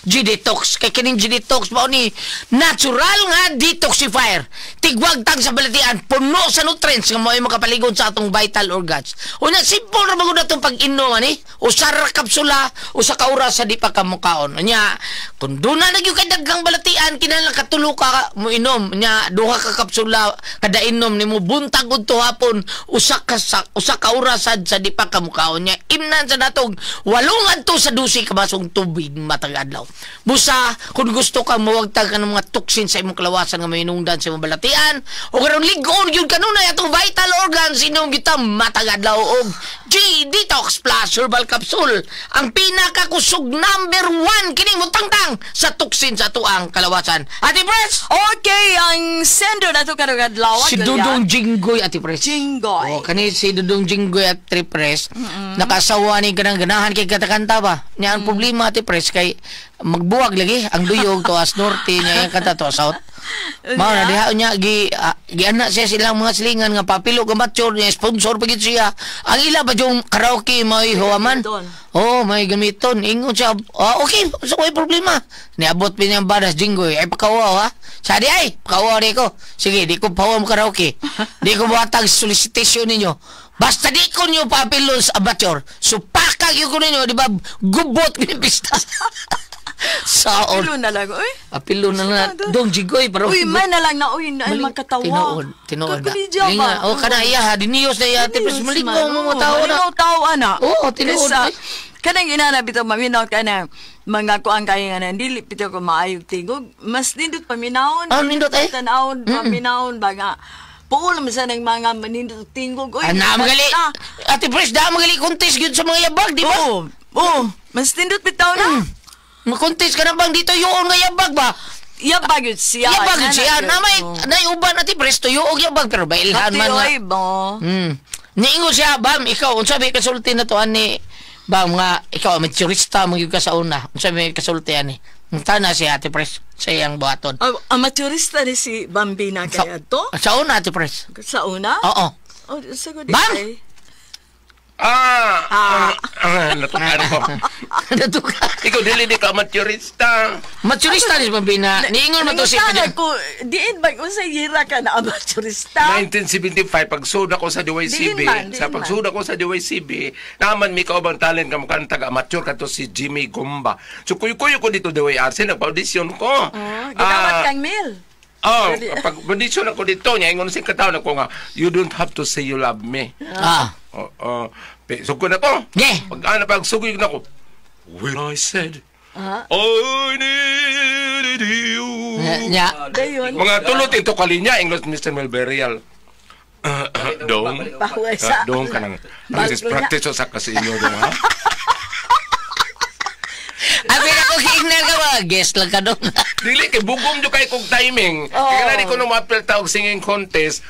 [SPEAKER 6] G-detox. Kay kining G-detox mao ni natural nga detoxifier. Tigwagtang sa balatian, puno sa nutrients nga mo'y makapaligod sa atong vital organs. Unya, simple ra magud atong pag-inom ani. Usa ra kapsula, usa ka oras sa di pa ka mukaon. Unya, kung duna na gyud kay daghang balatian, kinahanglan katulo ka mo inom. Unya, duha ka kapsula kada inom nimo buntag udto hapon, usa ka oras sad sa di pa ka mukaon. Unya, imnan sa natog 8 adto sa 12 ka basong tubig matag adlaw. Busa, kung gusto ka mawagtag ka ng mga toxin sa imong kalawasan nga mainungdan sa imong balatian, o karon lig-on gyud kanunay atong vital organs, inom kita matag adlaw og G Detox Plus Herbal Capsule, ang pinakakusog number 1 kining mutangtang sa toxin sa atuang kalawasan. Ate Pres!
[SPEAKER 3] Okay, ang sender na to karong adlaw.
[SPEAKER 6] Si Dudong Jinggoy, Ate Pres.
[SPEAKER 3] Jinggoy.
[SPEAKER 6] Oh, kani si Dudong Jinggoy, Ate Pres. Nakasawa ni kanang ganahan kay katakanta ba. Nya ang problema, Ate Pres, kay magbuwag lagi ang duyog tuas norte niya yung kanta tuas south. Mao na diha niya gi giana siya silang mga silingan nga papilo ka mature niya sponsor pa gid siya. Ang ila pa yung karaoke may huwaman.
[SPEAKER 3] Gamiton.
[SPEAKER 6] Oh, may gamiton. Ingon siya, ah, okay, so may problema. Niabot pa niyang baras Jinggoy, ay pakawaw ha. Sadi ay, pakawaw di ko. Sige, di ko pawaw mo karaoke. Di ko buhatag solicitation ninyo. Basta di ko niyo papilo sa amateur. Supaka gyud ko ninyo, di ba? Gubot ni pista. Saon.
[SPEAKER 3] Apilo na lang, uy.
[SPEAKER 6] Apilo na lang. Dong Jinggoy, pero
[SPEAKER 3] Uy, man na lang na, uy, na ay magkatawa.
[SPEAKER 6] Tinuod, tinuod na.
[SPEAKER 3] Kakomedya ba?
[SPEAKER 6] Linga, oh, kana iya ha, diniyos na iya, tipis malingaw mo mga tao na.
[SPEAKER 3] Malingaw tao, ana.
[SPEAKER 6] Oo, tinuod,
[SPEAKER 3] Kaysa,
[SPEAKER 6] eh.
[SPEAKER 3] kanang ina na bitaw maminaw ka na mga kuang kaya nga na dili bitaw ko maayog tingog. Mas nindot paminawon.
[SPEAKER 6] Ah, nindot, eh.
[SPEAKER 3] Tanawon, paminawon ba nga. Puol man sa nang mga manindot tingog. Uy,
[SPEAKER 6] Ana magali.
[SPEAKER 3] basta.
[SPEAKER 6] Ate Pres, da magali contest gyud sa mga yabag, di ba?
[SPEAKER 3] Oo, oo. Mas nindot bitaw na.
[SPEAKER 6] Makontest ka na bang dito yung nga yabag ba?
[SPEAKER 3] Yabag yun siya.
[SPEAKER 6] Yabag yun siya.
[SPEAKER 3] Ana,
[SPEAKER 6] Na may
[SPEAKER 3] oo.
[SPEAKER 6] naiuban Ate Pres tuyo og yabag pero bailhan man nga.
[SPEAKER 3] Pati, oy, bo.
[SPEAKER 6] Niingon siya, Bam, ikaw unsa may kasulti na to ani? Bam nga ikaw amateurista mo gyud ka sa una. Unsa may kasulti ani? Tana si Ate Pres sa iyang buhaton.
[SPEAKER 3] Ah, amateurista ni si Bambina kaya to?
[SPEAKER 6] Sa una, Ate Pres.
[SPEAKER 3] Sa una?
[SPEAKER 6] Oo.
[SPEAKER 3] Oh, sagot
[SPEAKER 6] Bam!
[SPEAKER 3] eh.
[SPEAKER 9] Ah, ah, ah, natukan ko.
[SPEAKER 6] Natuka.
[SPEAKER 9] Ikaw dili di ka amateurista.
[SPEAKER 6] Maturista ni si Bambina. Niingon man to si
[SPEAKER 3] Nangutana ko, diin ba unsa yira ka na amateurista?
[SPEAKER 9] 1975 pagsud ako sa DYCB,
[SPEAKER 3] Diin man,
[SPEAKER 9] sa
[SPEAKER 3] diin man.
[SPEAKER 9] pagsud ako sa DYCB, naman mi kaubang talent ka mukha taga amateur kato si Jimmy Gomba. So kuyo-kuyo ko dito DYRC, nagpa-audition ko.
[SPEAKER 3] Oh, gidawat kang mail.
[SPEAKER 9] Oh, pag audition ako dito, niya ingon si kataon ako nga, "You don't have to say you love me." Oh, oh, sugod na ko.
[SPEAKER 6] Yeah.
[SPEAKER 9] Pag ana pag sugod na ko. When I said I needed you.
[SPEAKER 6] Nya.
[SPEAKER 3] Dayon.
[SPEAKER 9] Mga tulot ito kalinya, English Mr. Melberial. Dong.
[SPEAKER 3] Pahuway sa-
[SPEAKER 9] Dong ka nang practice,
[SPEAKER 3] Bago na.
[SPEAKER 9] practice sa kasi inyo dong ha.
[SPEAKER 6] Abi na ko giingnan ka ba? Guest lang ka dong.
[SPEAKER 9] Dili kay bugom jud kay kog timing. Kaya na di ko nung ma-appeal ta og singing contest,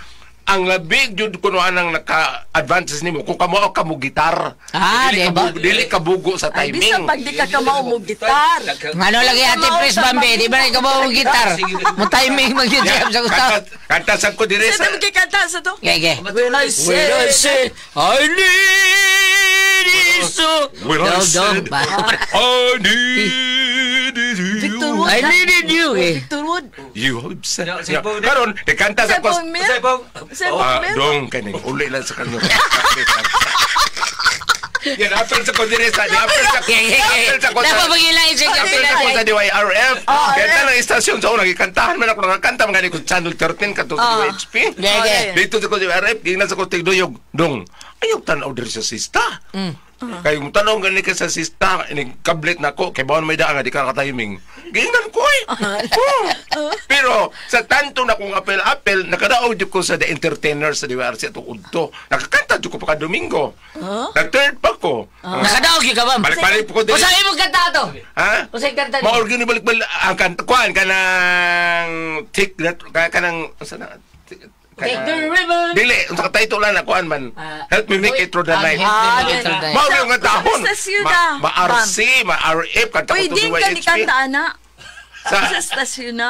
[SPEAKER 9] ang labig jud kuno anang naka-advances nimo kung kamo ka mo gitar.
[SPEAKER 6] Ah,
[SPEAKER 9] dili
[SPEAKER 6] di
[SPEAKER 9] ka
[SPEAKER 6] ba?
[SPEAKER 9] Dili ka bugo sa
[SPEAKER 3] Ay,
[SPEAKER 9] timing.
[SPEAKER 3] bisa pag di ka kamao mo gitar.
[SPEAKER 6] Ngano lagi Ate Pres Bambi, di ba na ikaw mo gitar? Mo timing mag yun
[SPEAKER 9] Yeah,
[SPEAKER 6] sa gusto.
[SPEAKER 9] kanta, kanta sa ko dire
[SPEAKER 3] Sa
[SPEAKER 9] sa
[SPEAKER 3] ito magkikanta sa to?
[SPEAKER 6] Okay, okay.
[SPEAKER 3] When I
[SPEAKER 6] When I
[SPEAKER 3] say
[SPEAKER 6] say I need you so.
[SPEAKER 9] When I
[SPEAKER 6] Dong, dong.
[SPEAKER 9] said I needed you.
[SPEAKER 3] Victor Wood.
[SPEAKER 6] I needed you. Eh.
[SPEAKER 3] Victor Wood.
[SPEAKER 9] You have said. Yeah. Karon, dekanta sa ko.
[SPEAKER 3] Sa Mil? Sa
[SPEAKER 9] Ah,
[SPEAKER 3] Mil?
[SPEAKER 9] dong kaning uli lang sa kanyo. Yan, apel sa ko dire sa, apel sa,
[SPEAKER 6] Okay.
[SPEAKER 9] apel sa ko sa,
[SPEAKER 6] Dapat pag-ilay siya.
[SPEAKER 9] apel sa ko sa DYRF. Kaya tanang istasyon sa una, gikantahan man ako, nakakanta man gani ko Channel 13 kato sa DYHP.
[SPEAKER 6] Okay.
[SPEAKER 9] Dito sa ko DYRF, gingnan sa ko tigduyog. Dong, ayaw tanaw diri sa sista. Kay mo tanaw gani ka sa sista, ining kablet na ko, kay bawon may daan nga di ka ka-timing. Gingnan ko eh. Oh. Pero sa tanto na kong apel-apel, nakadaog jud ko sa The Entertainer sa DYRC atong udto. Nakakanta jud ko pa ka Domingo. Nag-third pa ko.
[SPEAKER 6] Nakadaog yun ka ba?
[SPEAKER 9] Balik-balik po ko diri.
[SPEAKER 6] Usa imong kanta to?
[SPEAKER 9] Ha?
[SPEAKER 6] Usa kanta ni?
[SPEAKER 9] Maorgin ni balik-balik ang kanta kuan kanang take that kanang unsa na
[SPEAKER 6] Take the ribbon.
[SPEAKER 9] Dili, unsa ka title lang na kuan man.
[SPEAKER 6] Ah,
[SPEAKER 9] Help me make it through the
[SPEAKER 6] ah,
[SPEAKER 9] night.
[SPEAKER 6] Help me make it through the night.
[SPEAKER 9] Mao nga tahon.
[SPEAKER 3] Sa stasyon
[SPEAKER 9] Ma,
[SPEAKER 3] na,
[SPEAKER 9] ma RC, ma RF kanta ko
[SPEAKER 3] Uy,
[SPEAKER 9] to
[SPEAKER 3] di ka ni
[SPEAKER 9] DYHP.
[SPEAKER 3] kanta, ana.
[SPEAKER 9] Sa
[SPEAKER 3] Sa stasyon na.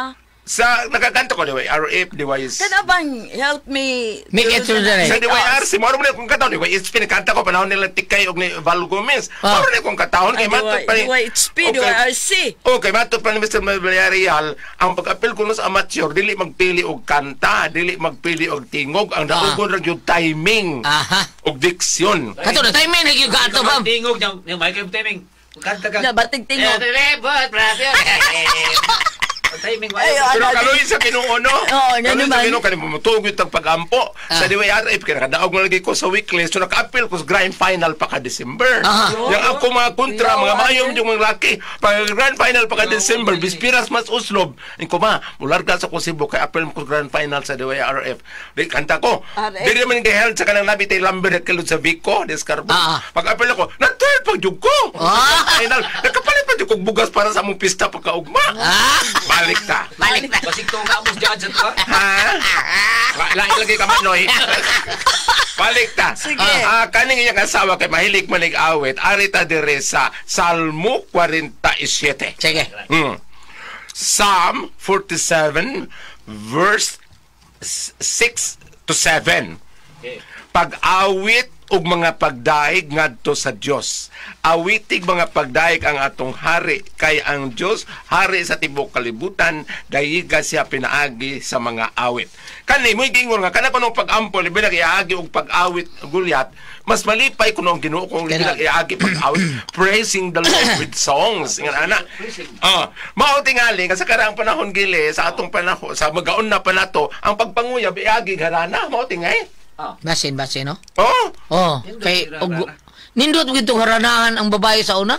[SPEAKER 9] Sa nagkakanta ko DYRF, DYS.
[SPEAKER 3] Kana bang help me
[SPEAKER 6] Make it through the night.
[SPEAKER 9] Sa DYRC, mao man akong katahon, DYHP nakanta ko panahon nila Tikay og ni Val Gomez. Mao man akong katahon kay matod pa ni
[SPEAKER 3] DYHP, DYRC.
[SPEAKER 9] Okay, matod pa ni Mr. Villarreal, ang pag-apil ko no sa amateur, dili magpili og kanta, dili magpili og tingog, ang daugon ra gyud timing. Og diksyon.
[SPEAKER 6] Kato na timing na gyud kato ba?
[SPEAKER 8] Tingog niya, Michael timing. Kanta ka.
[SPEAKER 3] Na batig tingog.
[SPEAKER 8] Timing
[SPEAKER 3] Ay,
[SPEAKER 9] Pero
[SPEAKER 3] ano,
[SPEAKER 9] kaloy sa Ginoo no.
[SPEAKER 3] Oo, nga
[SPEAKER 9] Kaloy sa
[SPEAKER 3] naman.
[SPEAKER 9] Ginoo kani mutug yung pag-ampo sa DYRF kay nakadaog na lagi ko sa weekly so naka-appeal ko sa grand final pa ka December. Yang ako mga kontra mga maayom yung mga laki pag grand final pa ka December bispiras mas uslob. Inko ma mularga sa ko Cebu kay appeal ko grand final sa DYRF. Di kanta ko. Dili man giheld sa kanang labi tay Lambert kilod sa Vico Descarbo. Pag appeal ako na third pag jud ko. Final nakapalit pa jud kog bugas para sa among pista pagkaugma. Balik ta.
[SPEAKER 6] Balik ta.
[SPEAKER 8] Basig to nga amos dyan sa to.
[SPEAKER 9] Ha? Lain lagi ka manoy. Balik ta.
[SPEAKER 3] Sige.
[SPEAKER 9] Kaning iyang asawa kay mahilig manig awit. Arita dire sa Salmo 47.
[SPEAKER 6] Sige.
[SPEAKER 9] Psalm 47 verse 6 to 7. Pag-awit ug mga pagdaig ngadto sa Dios. Awitig mga pagdaig ang atong hari kay ang Dios hari sa tibuok kalibutan, dayiga siya pinaagi sa mga awit. Kani mo'y giingon nga kana kuno pag-ampo libi na iaagi og pag-awit Gulyat, mas malipay kuno ang Ginoo kung libi na iaagi pag-awit, praising the Lord with songs. Ingon ana. Mao tingali nga sa karaang panahon gili sa atong panahon sa magaon na pa nato ang pagpanguyab iagi harana mao tingay.
[SPEAKER 6] Basin, no?
[SPEAKER 9] Oh.
[SPEAKER 6] Oh, kay og nindot gitong haranahan ang babae sa una.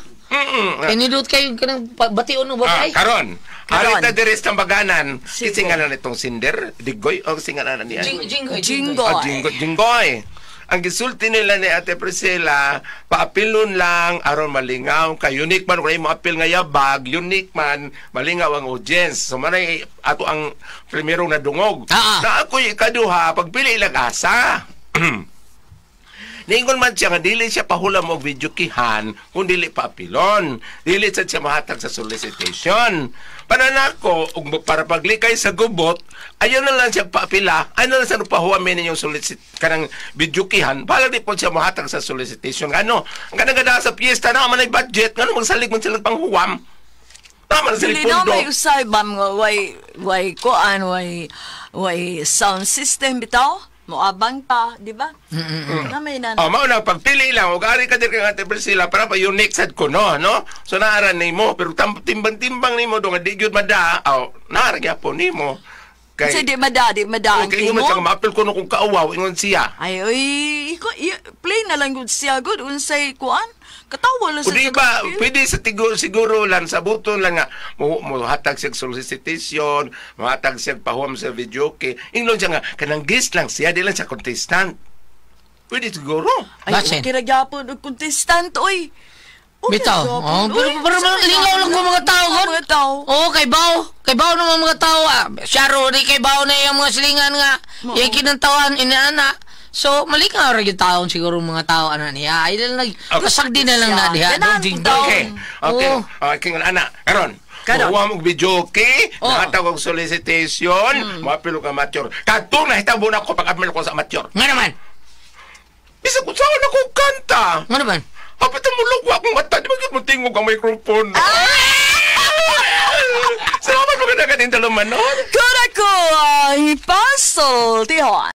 [SPEAKER 6] Kay nindot kayo kanang bation ng babae.
[SPEAKER 9] Karon. Arita diri sa tambaganan, kisingalan nitong Sinder, Digoy o singalan niya.
[SPEAKER 6] Jinggoy.
[SPEAKER 3] Jinggoy.
[SPEAKER 9] Jinggoy. Ang gisulti nila ni Ate Priscilla, paapilon lang aron malingaw kay unique man kung imo apil nga yabag, unique man malingaw ang audience. So manay ato ang primerong nadungog. Na ako'y ikaduha pagpili ilang asa. Niingon man siya nga dili siya pahulam og video kihan kung dili paapilon. Dili sad siya mahatag sa solicitation. Pananako og para paglikay sa gubot, ayaw na lang siya paapila, ayaw na lang siya pahuwamin ninyong solicit kanang video kihan, para di po siya mahatag sa solicitation. Ano? Ang kanang gada sa piyesta na man ay budget, ngano magsalig man sila panghuwam. Tama na sila
[SPEAKER 3] Dili na
[SPEAKER 9] pundo.
[SPEAKER 3] may usay bam nga way kuan way sound system bitaw. Moabang pa, di ba? Na may na.
[SPEAKER 9] Oh, mao na pagpili lang og ari ka diri kang Ate Priscilla para pa unique sad ko no, no? So naara nimo pero timbang-timbang nimo do nga di gyud mada, aw naara gyapon nimo. Kay
[SPEAKER 3] Kasi di mada ang
[SPEAKER 9] okay, ingon
[SPEAKER 3] tingog.
[SPEAKER 9] siya nga maapil ko no kung kauwaw ingon siya.
[SPEAKER 3] Ay, oy, play na lang gud siya gud unsay kuan. Katawa lang
[SPEAKER 9] O
[SPEAKER 3] sa
[SPEAKER 9] di ba, pwede sa siguro lang, sa buton lang nga, muhatag siya solicitation, muhatag siya pahuam sa video, okay. Ingon siya nga, kanang guest lang siya, di lang siya contestant. Pwede siguro.
[SPEAKER 3] Ay, okay ra gyapon og contestant, oy. Okay
[SPEAKER 6] Bitaw.
[SPEAKER 3] gyapon,
[SPEAKER 6] Oh, pero lingaw lang ko mga tao god.
[SPEAKER 3] Mga tao.
[SPEAKER 6] Oo, kay baw. Kay baw naman mga tao. Syaro ni kay baw na yung mga silingan nga. Yung kinantawan inaana. So, malingaw ra gyud taon siguro mga tao ana niya. Ay lang kasagdi na lang na diha.
[SPEAKER 9] Okay. Okay. Okay, ana. Karon. Muhuam og video okay, nahatag og solicitation, moapil og amateur. Kadtong nahitabo na ako pag-apil ko sa amateur.
[SPEAKER 6] Nga naman.
[SPEAKER 9] Bisag kung saan ako kanta.
[SPEAKER 6] Nga naman.
[SPEAKER 9] Hapit ang mulog akong mata, di ba gyud mo tingog ang microphone? Salamat mga nagatin taluman, no?
[SPEAKER 3] Kurako ang pasultihon.